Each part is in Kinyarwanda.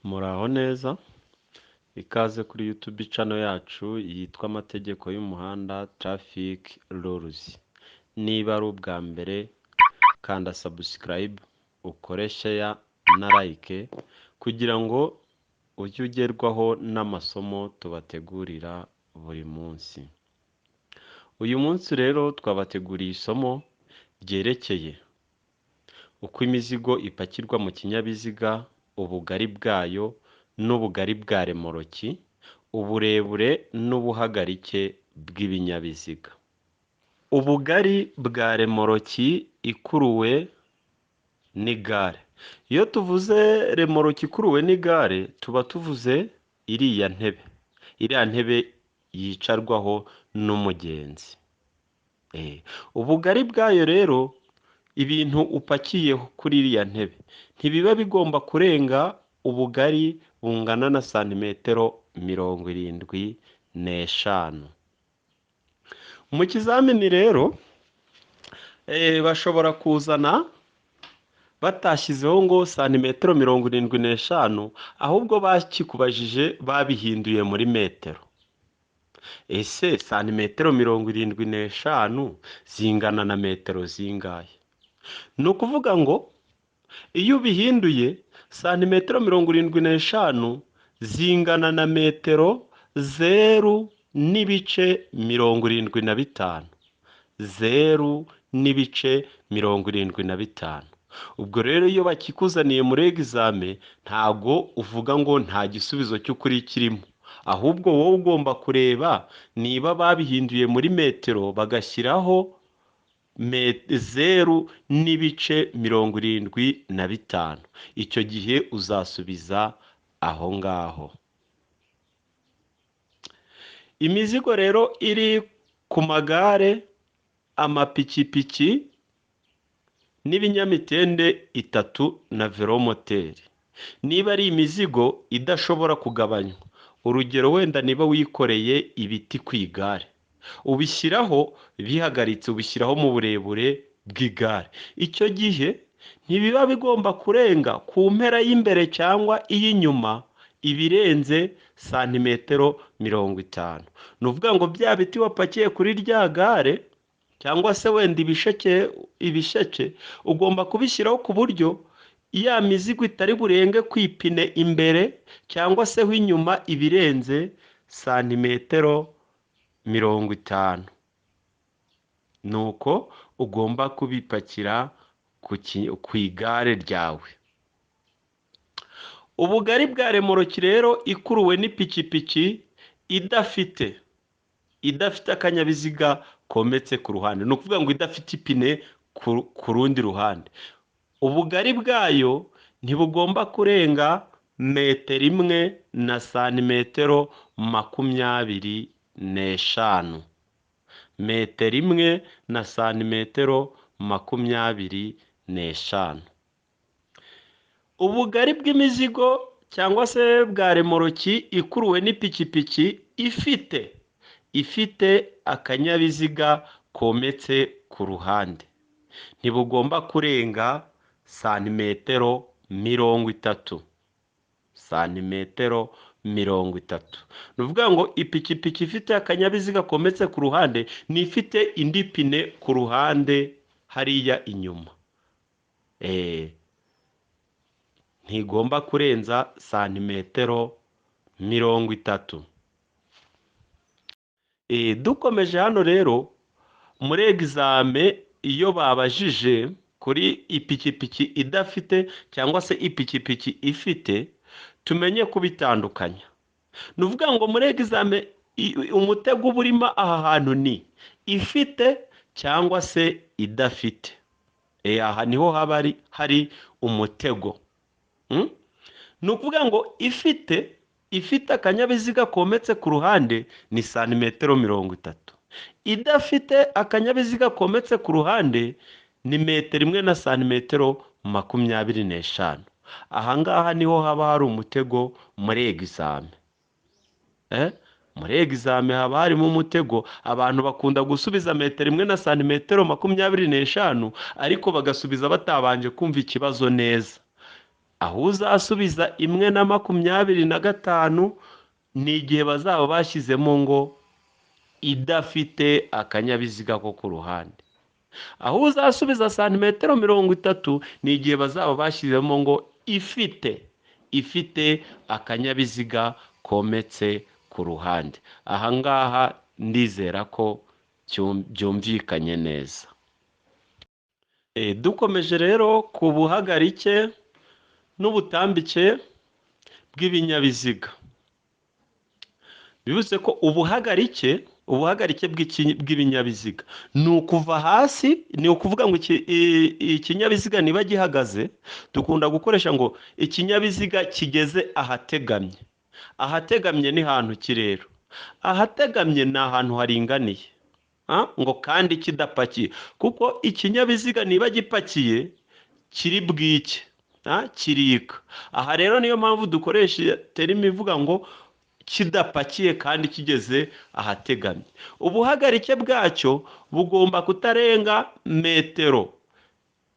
Muraho neza, ikaze kuri YouTube channel yacu yitwa Amategeko y'Umuhanda Traffic Rules. Niba ari ubwa mbere, kanda subscribe, ukore share na like kugira ngo ujye ugerwaho n'amasomo tubategurira buri munsi. Uyu munsi rero twabateguriye isomo ryerekeye uko imizigo ipakirwa mu kinyabiziga, ubugari bwayo n'ubugari bwa remoroki, uburebure n'ubuhagarike bw'ibinyabiziga. Ubugari bwa remoroki ikuruwe n'igare. Iyo tuvuze remoroki ikuruwe n'igare, tuba tuvuze iriya ntebe, iriya ntebe yicarwaho n'umugenzi. Ubugari bwayo rero, ibintu upakiye kuri iriya ntebe ntibiba bigomba kurenga ubugari bungana na santimetero 75. Mu kizamini rero bashobora kuzana batashyizeho ngo santimetero 75, ahubwo bakikubajije babihinduye muri metero. Ese santimetero 75 zingana na metero zingahe? Ni ukuvuga ngo iyo ubihinduye, santimetero 75 zingana na metero 0.75, 0.75. Ubwo rero iyo bakikuzaniye muri exam, ntago uvuga ngo nta gisubizo cy'ukuri kirimo, ahubwo wowe ugomba kureba niba babihinduye muri metero bagashyiraho 0.75. Icyo gihe uzasubiza aho ngaho. Imizigo rero iri ku magare, amapikipiki n'ibinyamitende itatu na velomoteri, niba ari imizigo idashobora kugabanywa, urugero wenda niba wikoreye ibiti ku igare, ubishyiraho bihagaritse, ubishyiraho mu burebure bw'igare. Icyo gihe ntibiba bigomba kurenga ku mpera y'imbere cyangwa iy'inyuma ibirenze santimetero 50. Ni ukuvuga ngo bya biti wapakiye kuri rya gare cyangwa se wenda ibisheke, ugomba kubishyiraho ku buryo ya mizigo itari burenge ku ipine imbere cyangwa se inyuma ibirenze santimetero 50. Ni uko ugomba kubipakira ku igare ryawe. Ubugari bwa remoroki rero ikuruwe n'ipikipiki idafite akanyabiziga kometse ku ruhande, ni ukuvuga ngo idafite ipine ku rundi ruhande, ubugari bwayo ntibugomba kurenga metero 1 na santimetero 25, metero 1 na santimetero 25. Ubugari bw'imizigo cyangwa se bwa remoroki ikuruwe n'ipikipiki ifite akanyabiziga kometse ku ruhande ntibugomba kurenga santimetero 30, santimetero 30. Ni ukuvuga ngo ipikipiki ifite akanyabiziga kometse ku ruhande ni ifite indi pine ku ruhande hariya inyuma, ntigomba kurenza santimetero 30. Dukomeje hano rero muri exam, iyo babajije kuri ipikipiki idafite cyangwa se ipikipiki ifite, tumenye kubitandukanya. Ni ukuvuga ngo muri exam umutego uba urimo aha hantu ni ifite cyangwa se idafite. Aha niho haba hari umutego. Ni ukuvuga ngo ifite akanyabiziga kometse ku ruhande ni santimetero 30, idafite akanyabiziga kometse ku ruhande ni metero 1 na santimetero 25. Aha ngaha niho haba hari umutego muri exam. Muri exam haba harimo umutego. Abantu bakunda gusubiza metero 1 na santimetero 25, ariko bagasubiza batabanje kumva ikibazo neza. Aho uzasubiza 1 na 25 ni igihe bazaba bashyizemo ngo idafite akanyabiziga ko ku ruhande. Aho uzasubiza santimetero 30 ni igihe bazaba bashyizemo ngo ifite akanyabiziga kometse ku ruhande. Aha ngaha ndizera ko byumvikanye neza. Dukomeje rero ku buhagarike n'ubutambike bw'ibinyabiziga, bibutse ko ubuhagarike bw'ibinyabiziga ni ukuva hasi, ni ukuvuga ngo ikinyabiziga niba gihagaze, dukunda gukoresha ngo ikinyabiziga kigeze ahategamye. Ahategamye ni hantu ki rero? Ahategamye ni ahantu haringaniye, ngo kandi kidapakiye, kuko ikinyabiziga niba gipakiye kiri bwike, kirika. Aha rero niyo mpamvu dukoresha terime ivuga ngo kidapakiye kandi kigeze ahategamye. Ubuhagarike bwacyo bugomba kutarenga metero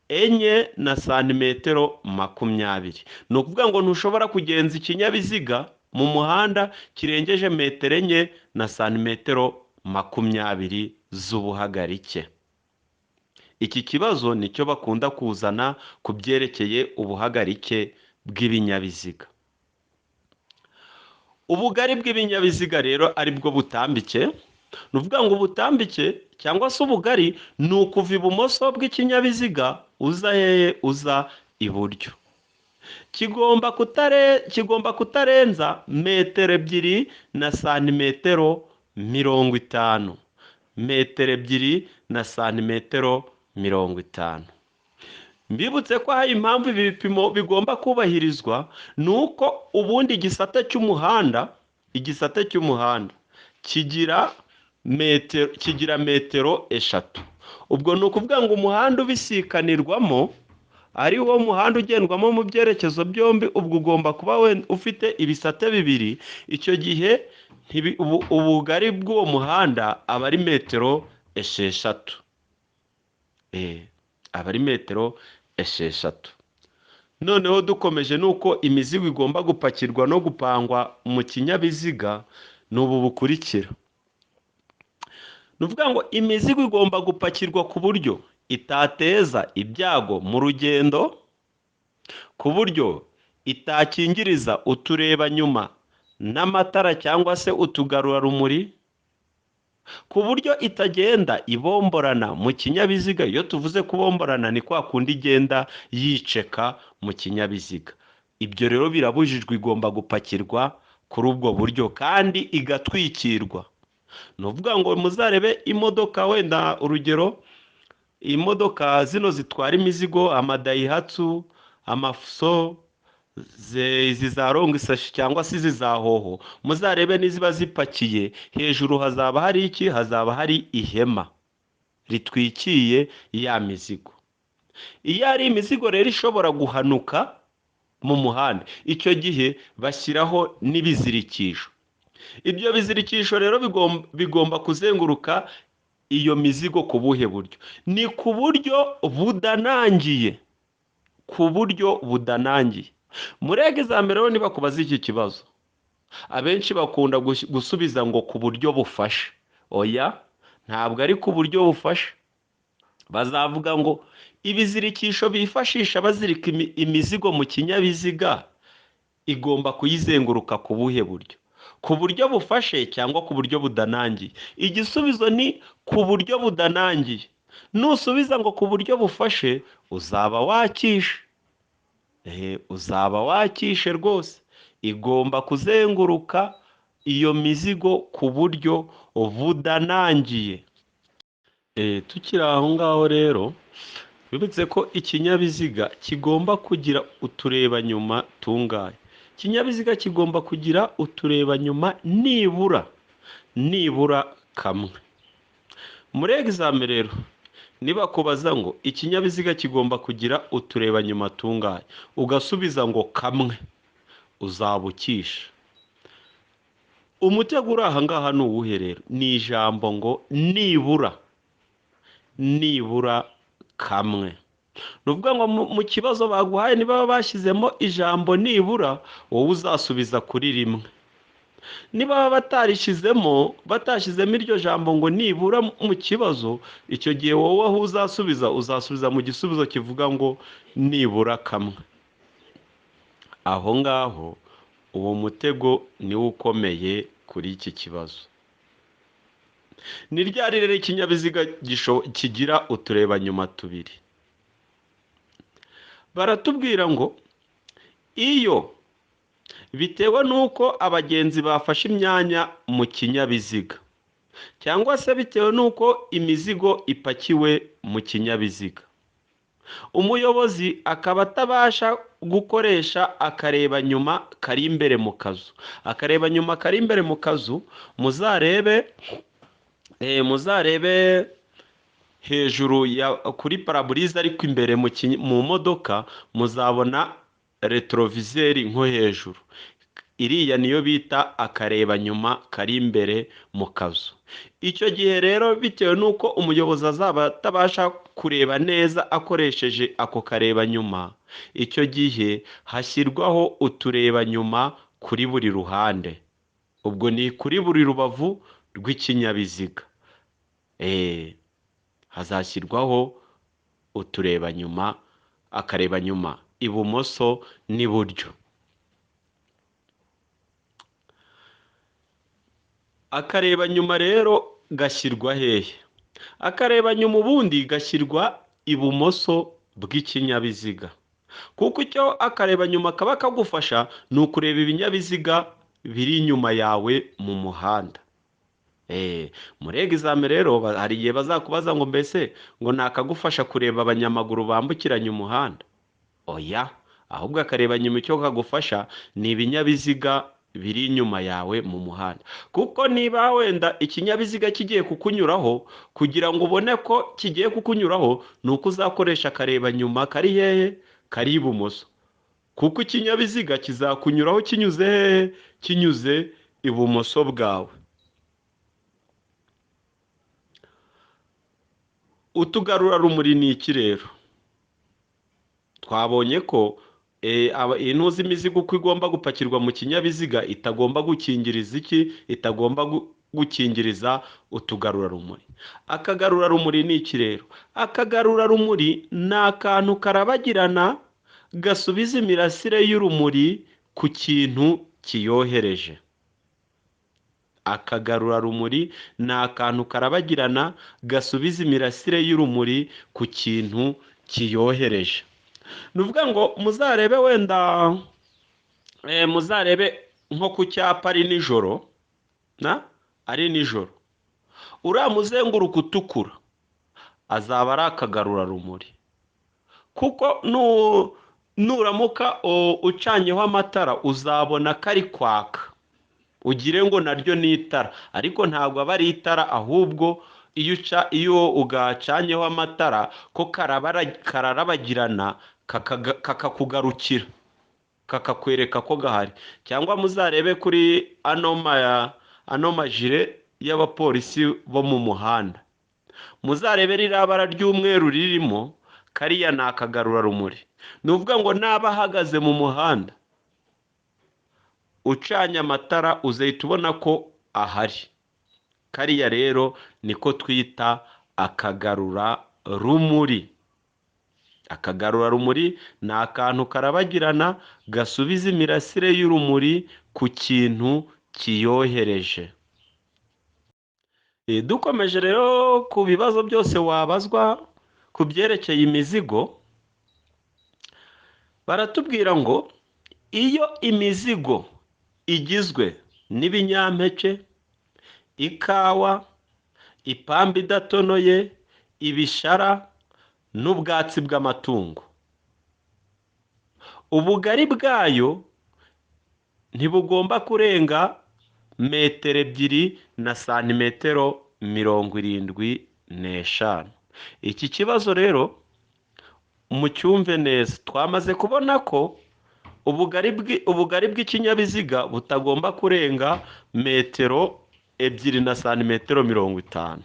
4 na santimetero 20. Ni ukuvuga ngo ntushobora kugenza ikinyabiziga mu muhanda kirengeje metero 4 na santimetero 20 z'ubuhagarike. Iki kibazo nicyo bakunda kuzana ku byerekeye ubuhagarike bw'ibinyabiziga. Ubugari bw'ibinyabiziga rero ari bwo butambike, ni ukuvuga ngo ubutambike cyangwa se ubugari ni ukuva ibumoso bw'ikinyabiziga uza hehe? Uza iburyo. Kigomba kutarenza metero 2 na santimetero 50. Metero 2 na santimetero 50. Mbibutse ko hari impamvu ibi bipimo bigomba kubahirizwa, ni uko ubundi igisate cy'umuhanda kigira metero 3. Ubwo ni ukuvuga ngo umuhanda ubisikanirwamo ari wo muhanda ugendwamo mu byerekezo byombi, ubwo ugomba kuba ufite ibisate 2. Icyo gihe ubugari bw'uwo muhanda aba ari metero 6. Aba ari metero 6. Noneho dukomeje nuko imizigo igomba gupakirwa no gupangwa mu kinyabiziga ni ubu bukurikira. Ni ukuvuga ngo imizigo igomba gupakirwa ku buryo itateza ibyago mu rugendo, ku buryo itakingiriza utureba nyuma n'amatara cyangwa se utugarurarumuri, ku buryo itagenda ibomborana mu kinyabiziga. Iyo tuvuze kubomborana ni kwa kundi igenda yiceka mu kinyabiziga. Ibyo rero birabujijwe, igomba gupakirwa kuri ubwo buryo kandi igatwikirwa. Ni ukuvuga ngo muzarebe imodoka, wenda urugero imodoka zino zitwara imizigo, amadayihatsu, amafuso, izi za longi sashi cyangwa se izi za hoho, muzarebe n'iziba zipakiye, hejuru hazaba hari iki? Hazaba hari ihema ritwikiye ya mizigo. Iyo ari imizigo rero ishobora guhanuka mu muhanda, icyo gihe bashyiraho n'ibizirikisho. Ibyo bizirikisho rero bigomba kuzenguruka iyo mizigo ku buhe buryo? Ni ku buryo budanangiye, ku buryo budanangiye. Muri egizame rero niba kubaza iki kibazo, abenshi bakunda gusubiza ngo ku buryo bufashe. Oya, ntabwo ari ku buryo bufashe. Bazavuga ngo ibizirikisho bifashisha bazirika imizigo mu kinyabiziga igomba kuyizenguruka ku buhe buryo? Ku buryo bufashe cyangwa ku buryo budanangiye? Igisubizo ni ku buryo budanangiye. Nusubiza ngo ku buryo bufashe uzaba wakishe. Uzaba wakishe rwose. Igomba kuzenguruka iyo mizigo ku buryo budanangiye. Tukiri aho ngaho rero, bibutse ko ikinyabiziga kigomba kugira uturebanyuma tungahe? Ikinyabiziga kigomba kugira uturebanyuma nibura kamwe. Muri egizame rero niba kubaza ngo ikinyabiziga kigomba kugira uturebanyuma tungahe, ugasubiza ngo kamwe, uzaba ukishe. Umutego uri aha ngaha ni uwuhe rero? Ni ijambo ngo nibura, nibura kamwe. Ni ukuvuga ngo mu kibazo baguhaye niba bashyizemo ijambo nibura, wowe uzasubiza kuri rimwe. Niba batarishyizemo, batashyizemo iryo jambo ngo nibura mu kibazo, icyo gihe wowe aho uzasubiza, uzasubiza mu gisubizo kivuga ngo nibura kamwe. Aho ngaho uwo mutego niwo ukomeye kuri iki kibazo. Ni ryari rero ikinyabiziga kigira uturebanyuma tubiri? Baratubwira ngo iyo bitewe n'uko abagenzi bafashe imyanya mu kinyabiziga, cyangwa se bitewe n'uko imizigo ipakiwe mu kinyabiziga, umuyobozi akaba atabasha gukoresha akareba nyuma kari imbere mu kazu. Akareba nyuma kari imbere mu kazu, muzarebe hejuru ya kuri pare-brise, ariko imbere mu modoka muzabona rétroviseur nko hejuru. Iriya niyo bita akareba nyuma kari imbere mu kazu. Icyo gihe rero bitewe n'uko umuyobozi azaba atabasha kureba neza akoresheje ako kareba nyuma, icyo gihe hashyirwaho utureba nyuma kuri buri ruhande. Ubwo ni kuri buri rubavu rw'ikinyabiziga. Hazashyirwaho utureba nyuma, akareba nyuma ibumoso n'iburyo. Akareba nyuma rero gashyirwa hehe? Akareba nyuma ubundi gashyirwa ibumoso bw'ikinyabiziga, kuko icyo akareba nyuma kaba kagufasha ni ukureba ibinyabiziga biri inyuma yawe mu muhanda. Muri examen rero hari igihe bazakubaza ngo mbese ngo nakagufasha kureba abanyamaguru bambukiranya umuhanda? Oya, ahubwo akareba nyuma icyo kagufasha ni ibinyabiziga biri inyuma yawe mu muhanda. Kuko niba wenda ikinyabiziga kigiye kukunyuraho, kugira ngo ubone ko kigiye kukunyuraho ni uko uzakoresha akareba nyuma kari hehe? Kari ibumoso. Kuko ikinyabiziga kizakunyuraho kinyuze hehe? Kinyuze ibumoso bwawe. Utugarurarumuri ni iki rero? Twabonye ko intuzi imizigo uko igomba gupakirwa mu kinyabiziga itagomba gukingiriza iki? Itagomba gukingiriza utugarurarumuri. Akagarurarumuri ni iki rero? Akagarurarumuri ni akantu karabagirana gasubiza imirasire y'urumuri ku kintu kiyohereje. Akagarurarumuri ni akantu karabagirana gasubiza imirasire y'urumuri ku kintu kiyohereje. Ni ukuvuga ngo muzarebe wenda muzarebe nko ku cyapa ari nijoro, na ari nijoro, uriya muzenguruko utukura azaba ari akagarurarumuri, kuko nuramuka ucanyeho amatara uzabona kari kwaka, ugire ngo naryo ni itara, ariko ntabwo aba ari itara, ahubwo iyo ugacanyeho amatara ko kararabagirana kakakugarukira, kakakwereka ko gahari. Cyangwa muzarebe kuri ano majire y'abapolisi bo mu muhanda, muzarebe ririya bara ry'umweru ririmo, kariya ni akagarurarumuri. Ni ukuvuga ngo naba ahagaze mu muhanda ucanye amatara uzahita ubona ko ahari. Kariya rero niko twita akagarurarumuri. Akagarurarumuri ni akantu karabagirana gasubiza imirasire y'urumuri ku kintu kiyohereje. Dukomeje rero ku bibazo byose wabazwa ku byerekeye imizigo, baratubwira ngo iyo imizigo igizwe n'ibinyampeke, ikawa, ipamba idatonoye, ibishara n'ubwatsi bw'amatungo, ubugari bwayo ntibugomba kurenga metero 2 na santimetero 75. Iki kibazo rero mucyumve neza. Twamaze kubona ko ubugari bw'ikinyabiziga butagomba kurenga metero 2 na santimetero 50,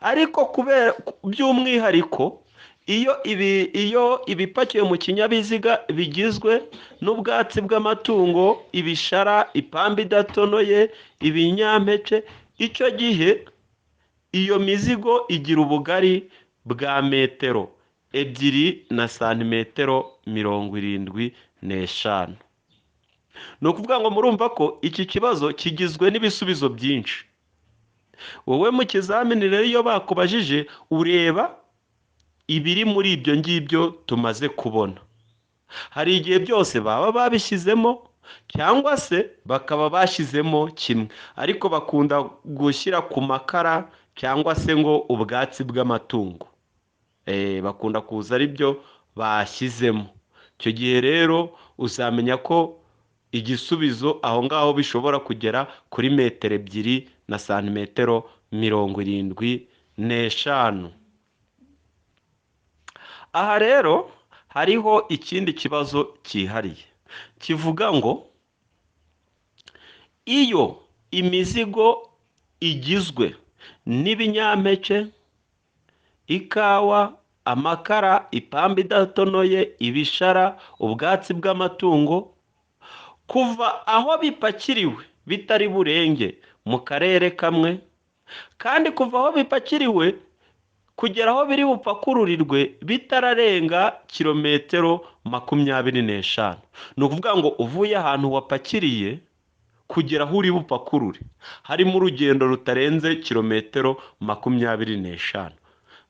ariko kubera by'umwihariko Iyo ibipakiwe mu kinyabiziga bigizwe n'ubwatsi bw'amatungo, ibishara, ipamba idatonoye, ibinyampeke, icyo gihe iyo mizigo igira ubugari bwa metero 2 na santimetero 75. Ni ukuvuga ngo murumva ko iki kibazo kigizwe n'ibisubizo byinshi. Wowe mu kizamini rero iyo bakubajije ureba ibiri muri ibyo ngibyo tumaze kubona. Hari igihe byose baba babishyizemo cyangwa se bakaba bashyizemo kimwe, ariko bakunda gushyira ku makara cyangwa se ngo ubwatsi bw'amatungo. Bakunda kuza ari byo bashyizemo. Icyo gihe rero uzamenya ko igisubizo aho ngaho bishobora kugera kuri metero 2 na santimetero 75. Aha rero hariho ikindi kibazo cyihariye kivuga ngo iyo imizigo igizwe n'ibinyampeke, ikawa, amakara, ipamba idatonoye, ibishara, ubwatsi bw'amatungo, kuva aho bipakiriwe bitari burenge mu karere kamwe, kandi kuva aho bipakiriwe kugera aho biri bupakururirwe bitararenga kilometero 25. Ni ukuvuga ngo uvuye ahantu wapakiriye kugera aho uri bupakurure harimo urugendo rutarenze kilometero 25.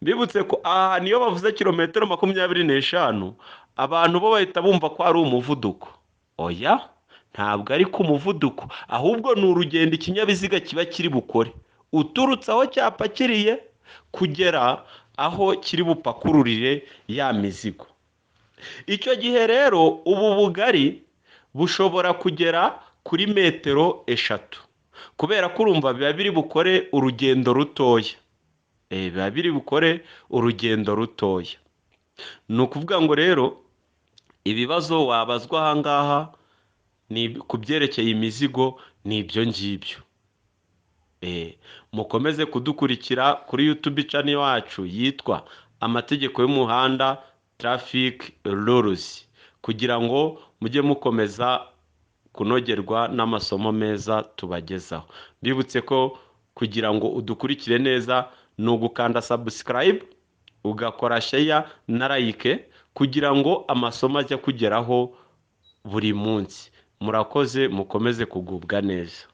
Mbibutse ko aha niyo bavuze kilometero 25 abantu bo bahita bumva ko ari umuvuduko. Oya, ntabwo ari ku muvuduko, ahubwo ni urugendo ikinyabiziga kiba kiri bukore uturutse aho cyapakiriye kugera aho kiri bupakururire ya mizigo. Icyo gihe rero ubu bugari bushobora kugera kuri metero 3, kubera ko urumva biba biri bukore urugendo rutoya. Biba biri bukore urugendo rutoya. Ni ukuvuga ngo rero ibibazo wabazwa aha ngaha ni ku byerekeye imizigo, ni ibyo ngibyo. Mukomeze kudukurikira kuri YouTube channel yacu yitwa Amategeko y'Umuhanda Traffic Rules, kugira ngo mujye mukomeza kunogerwa n'amasomo meza tubagezaho. Mbibutse ko kugira ngo udukurikire neza ni ugukanda subscribe, ugakora share na like, kugira ngo amasomo ajye akugeraho buri munsi. Murakoze, mukomeze kugubwa neza.